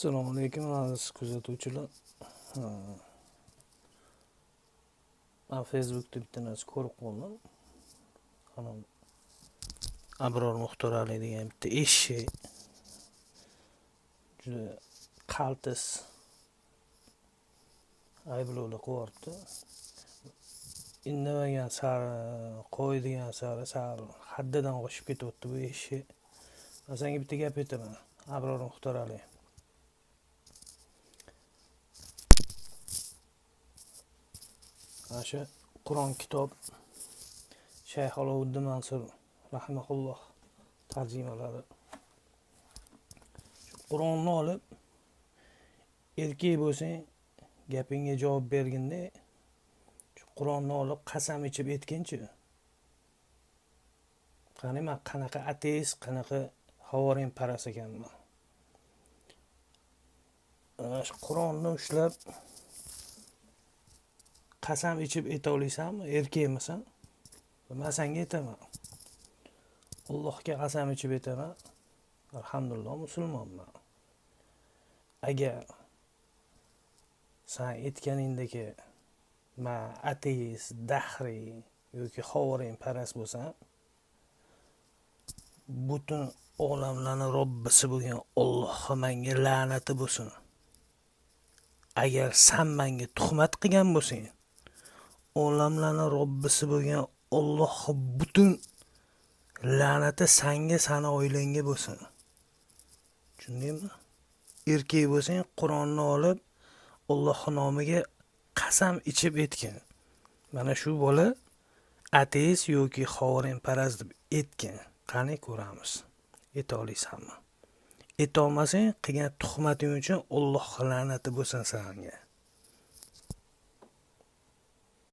Assalomu alaykum aziz kuzatuvchilar. Men Facebookda bitta narsa ko'rib qoldim. Ana Abror Muxtorali degan bitta eshak juda qaltis ayblovlar qilyapti. Indamagan sari, qo'y degan sari sal haddidan oshib ketyapti bu eshak. Men senga bitta gap aytaman, Abror Muxtorali. Ana shu Qur'on kitob Shayx Alovuddin Mansur rahimahulloh tarjimalari. Shu Qur'onni olib erkak bo'lsang gapingga javob berginda, shu Qur'onni olib qasam ichib aytginchi. Qani men qanaqa ateist, qanaqa havorinparast ekanman. Ana shu Qur'onni ushlab qasam ichib ayta olasanmi, erkakmisan? Men senga aytaman. Allohga qasam ichib aytaman. Alhamdulillah musulmonman. Agar sen aytganingdagi men ateist, dahriy yoki havorinparast bo'lsam, butun olamlarning Robbisi bo'lgan Allohga menga la'nati bo'lsin. Agar sen menga tuhmat qilgan bo'lsang, olamlarning Robbisi bo'lgan Alloh butun la'nati senga, sani oilangga bo'lsin. Tushundingmi? Erkak bo'lsang, Qur'onni olib Alloh nomiga qasam ichib aytgin. Mana shu bola ateist yoki havorinparast deb aytgin. Qani ko'ramiz. Ayta olasanmi? Ayta olmasang, qilgan tuhmating uchun Alloh la'nati bo'lsin senga.